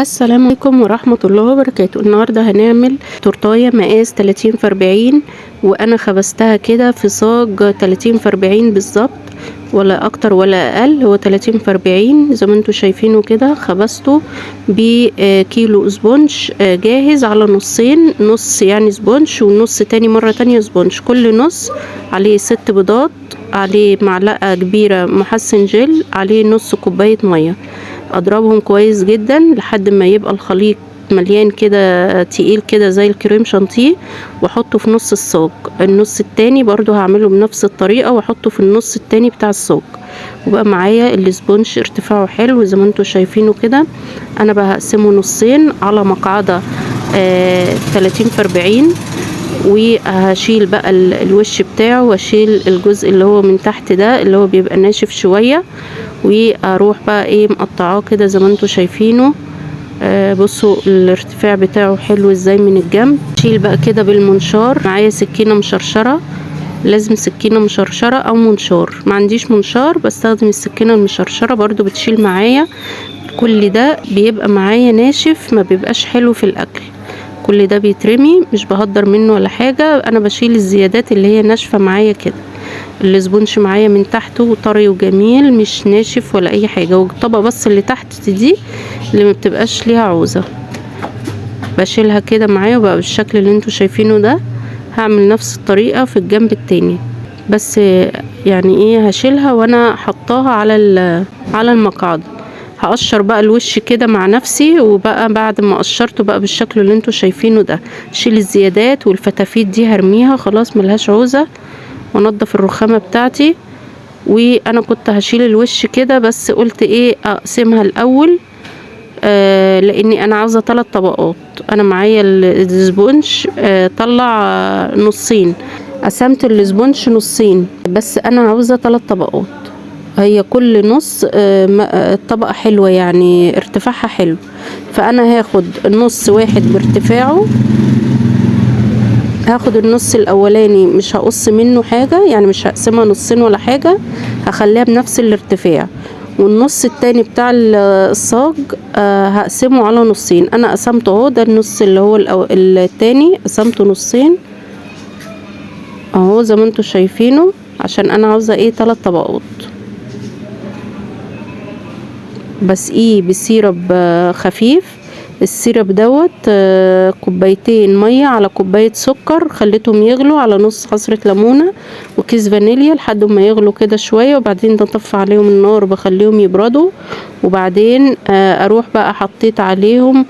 السلام عليكم ورحمة الله وبركاته. النهاردة هنعمل تورتاية مقاس 30 في 40، وانا خبزتها كده في صاج 30 في 40 بالظبط، ولا اكتر ولا اقل، هو 30 في 40 زي ما انتوا شايفينه كده. خبزته بكيلو sponge جاهز على نصين، نص يعني sponge ونص تاني مرة تانية sponge، كل نص عليه 6 بيضات، عليه معلقة كبيرة محسن جل، عليه نص كوباية مية. اضربهم كويس جدا لحد ما يبقى الخليط مليان كده تقيل كده زي الكريم شانتيه، واحطه في نص الصاج. النص التاني برضو هعمله بنفس الطريقة واحطه في النص التاني بتاع الصاج، وبقى معايا ال sponge ارتفاعه حلو زي ما انتوا شايفينه كده. انا بقى هقسمه نصين على مقعدة 30 في 40، وهشيل بقى الوش بتاعه واشيل الجزء اللي هو من تحت ده اللي هو بيبقى ناشف شوية، واروح بقى ايه مقطعاه كده زي ما انتوا شايفينه. بصوا الارتفاع بتاعه حلو ازاي من الجنب. شيل بقى كده بالمنشار، معايا سكينة مشرشرة، لازم سكينة مشرشرة او منشار، ما عنديش منشار بستخدم السكينة المشرشرة برضو بتشيل معايا. كل ده بيبقى معايا ناشف ما بيبقاش حلو في الاكل، كل ده بيترمي مش بهدر منه ولا حاجة، انا بشيل الزيادات اللي هي ناشفة معايا كده. ال sponge معايا من تحته طري وجميل مش ناشف ولا اي حاجة، والطبقة بس اللي تحت دي اللي ما بتبقاش ليها عوزة بشيلها كده معايا، وبقى بالشكل اللي انتوا شايفينه ده. هعمل نفس الطريقة في الجنب التاني، بس يعني ايه هشيلها وانا حطاها على المقعدة. هقشر بقى الوش كده مع نفسي، وبقى بعد ما قشرته بقى بالشكل اللي انتوا شايفينه ده، شيل الزيادات والفتافيت دي هرميها خلاص ملهاش عوزة، وانضف الرخامة بتاعتي. وانا كنت هشيل الوش كده بس قلت ايه اقسمها الاول، لاني انا عاوزة 3 طبقات. انا معايا ال sponge طلع نصين، قسمت ال sponge نصين بس انا عاوزة 3 طبقات، هي كل نص طبقة حلوة يعني ارتفاعها حلو. فانا هاخد نص واحد بارتفاعه، هاخد النص الاولاني مش هقص منه حاجة، يعني مش هقسمها نصين ولا حاجة، هخليها بنفس الارتفاع. والنص التاني بتاع الصاج هقسمه على نصين. انا قسمته اهو، ده النص اللي هو التاني قسمته نصين اهو زي ما انتوا شايفينه، عشان انا عاوزة ايه 3 طبقات. بسقيه ب syrup خفيف، ال syrup دوت كوبايتين مية على كوباية سكر، خليتهم يغلوا على نص عصره ليمونه وكيس فانيليا لحد ما يغلوا كده شوية، وبعدين بطفي عليهم النار وبخليهم يبردوا. وبعدين اروح بقى حطيت عليهم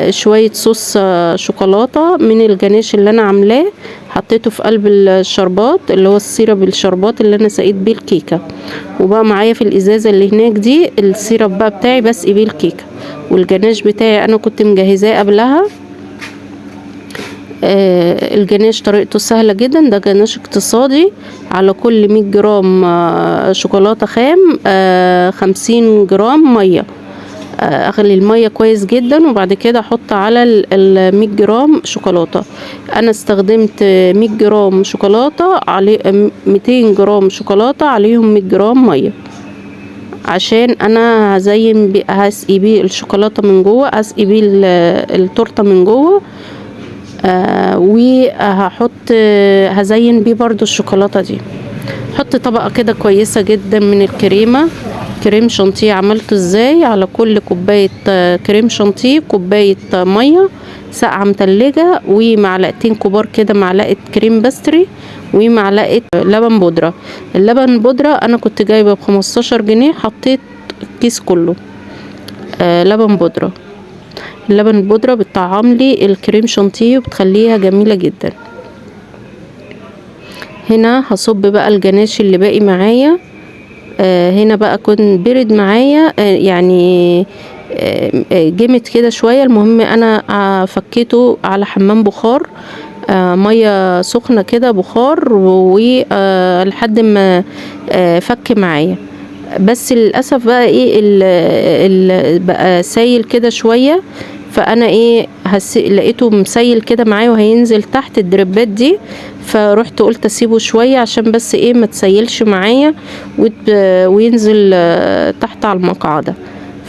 شوية صوص شوكولاتة من الجناش اللي انا عاملاه، حطيته في قلب الشربات اللي هو ال syrup الشربات اللي انا سقيت بيه الكيكه. وبقى معايا في الازازه اللي هناك دي ال syrup بقى بتاعي بسقي بيه الكيكه، والجناش بتاعي انا كنت مجهزاه قبلها. الجناش طريقته سهلة جدا، ده جناش اقتصادي، على كل 100 جرام شوكولاتة خام 50 جرام مية. اغلي المية كويس جدا وبعد كده احط على ال 100 جرام شوكولاتة. انا استخدمت 100 جرام شوكولاتة علي 200 جرام شوكولاتة عليهم 100 جرام مية، عشان انا هزين بيه، هسقي بيه الشوكولاتة من جوه، هسقي بيه التورتة من جوه، وهحط هزين بيه برضو الشوكولاتة دي. حط طبقه كده كويسة جدا من الكريمة، كريم شانتيه عملته ازاي، على كل كوباية كريم شانتيه كوباية مية ساقعه متلجه، ومعلقتين كبار كده معلقه cream pastry، ومعلقة لبن بودره. اللبن بودره انا كنت جايبه ب15 جنيه، حطيت الكيس كله لبن بودره. اللبن البودره بتطعم لي الكريم شانتيه وبتخليها جميلة جدا. هنا هصب بقى الجناش اللي باقي معايا. هنا بقى كنت برد معايا يعني جمد كده شوية. المهم انا فكيته على حمام بخار، مية سخنة كده بخار، ولحد ما فك معايا. بس للاسف بقى ايه بقى سايل كده شوية، فانا ايه لقيته مسيل كده معايا وهينزل تحت الدربات دي، فروحت قلت اسيبه شوية عشان بس ايه ما تسيلش معايا وينزل تحت على المقعده.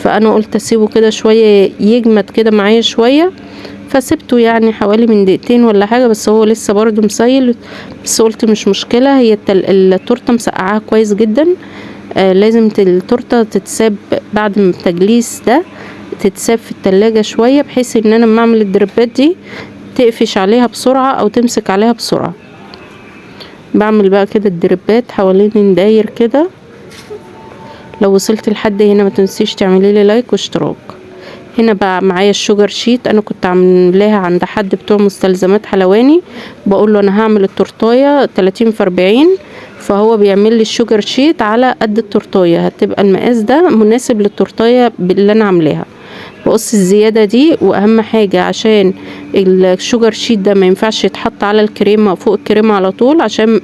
فانا قلت اسيبه كده شوية يجمد كده معايا شوية، فسبته يعني حوالي من دقيقتين ولا حاجة، بس هو لسه برضو مسيل، بس قلت مش مشكلة. هي التورتة مسقعاها كويس جدا. لازم التورتة تتساب بعد ما التجليس ده، تتساب في التلاجة شوية، بحيث ان انا لما اعمل الدربات دي تقفش عليها بسرعة او تمسك عليها بسرعة. بعمل بقى كده الدربات حوالين الداير كده. لو وصلت لحد هنا ما تنسيش تعملي لي like واشتراك. هنا بقى معايا ال sugar sheet، انا كنت عاملاها عند حد بتوع مستلزمات حلواني، بقول له انا هعمل التورتايه 30 في 40، فهو بيعمل لي ال sugar sheet على قد التورتايه، هتبقى المقاس ده مناسب للتورتايه اللي انا عاملاها. بقص الزيادة دي، واهم حاجة عشان ال sugar sheet ده ما ينفعش يتحط على الكريمة، فوق الكريمة على طول، عشان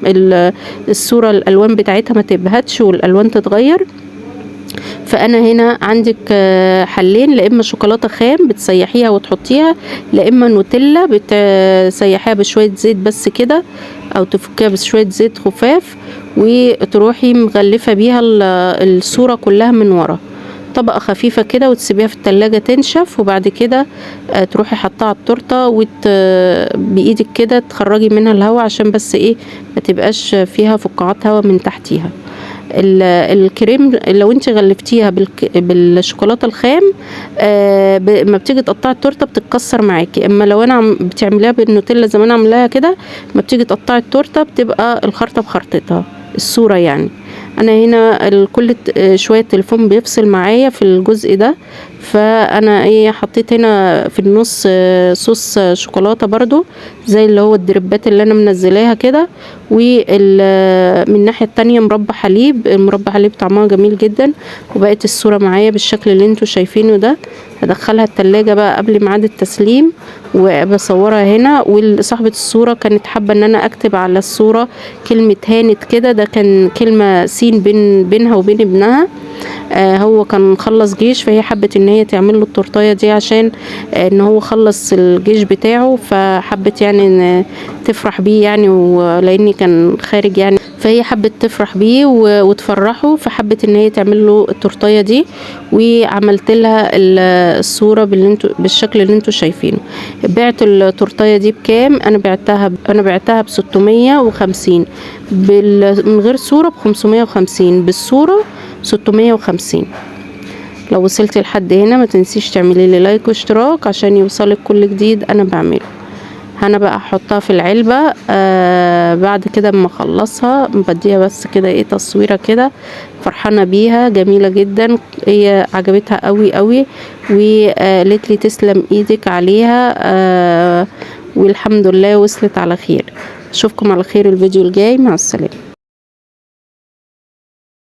الصورة الالوان بتاعتها ما تبهتش والالوان تتغير. فانا هنا عندك حلين، لا اما شوكولاتة خام بتسيحيها وتحطيها، لا اما نوتيلا بتسيحيها بشوية زيت بس كده، او تفكيها بشوية زيت خفاف، وتروحي مغلفه بيها الصورة كلها من ورا، طبقه خفيفة كده، وتسيبيها في التلاجة تنشف، وبعد كده تروحي حطها على التورتة بايدك كده تخرجي منها الهواء، عشان بس ايه ما تبقاش فيها فقاعات هواء من تحتيها. الكريم لو انت غلفتيها بالشوكولاته الخام، ما بتيجي تقطعي التورتة بتتكسر معاكي. اما لو انا بتعمليها بالنوتيلا زي ما انا عاملاها كده، ما بتيجي تقطعي التورتة بتبقى الخرطة بخرطتها الصورة يعني. انا هنا كل شوية التليفون بيفصل معايا في الجزء ده، فانا ايه حطيت هنا في النص، صوص شوكولاتة برضو زي اللي هو الدربات اللي انا منزلاها كده، من الناحية التانية مربى حليب، المربى حليب طعمها جميل جدا. وبقت الصورة معايا بالشكل اللي انتوا شايفينه ده. هدخلها التلاجة بقى قبل ميعاد التسليم وبصورها هنا. وصاحبة الصورة كانت حابة ان انا اكتب على الصورة كلمة هانت كده، ده كان كلمة سين بينها وبين ابنها، هو كان خلص جيش، فهي حبت ان هي تعمل له التورتايه دي عشان ان هو خلص الجيش بتاعه، فحبت يعني ان تفرح بيه يعني، ولاني كان خارج يعني، فهي حبت تفرح بيه وتفرحه، فحبت ان هي تعمل له التورتايه دي، وعملت لها الصورة بالشكل اللي انتوا شايفينه. بعت التورتايه دي بكام؟ انا بعتها ب650، من غير صوره ب550، بالصورة 650. لو وصلتي لحد هنا ما تنسيش تعملي لي like واشتراك عشان يوصلك كل جديد انا بعمله. انا بقى احطها في العلبة، بعد كده اما اخلصها بديها بس كده ايه تصويرة كده، فرحانة بيها جميلة جدا، هي عجبتها قوي قوي، وقالت لي تسلم ايدك عليها، والحمد لله وصلت على خير. اشوفكم على خير الفيديو الجاي، مع السلامة.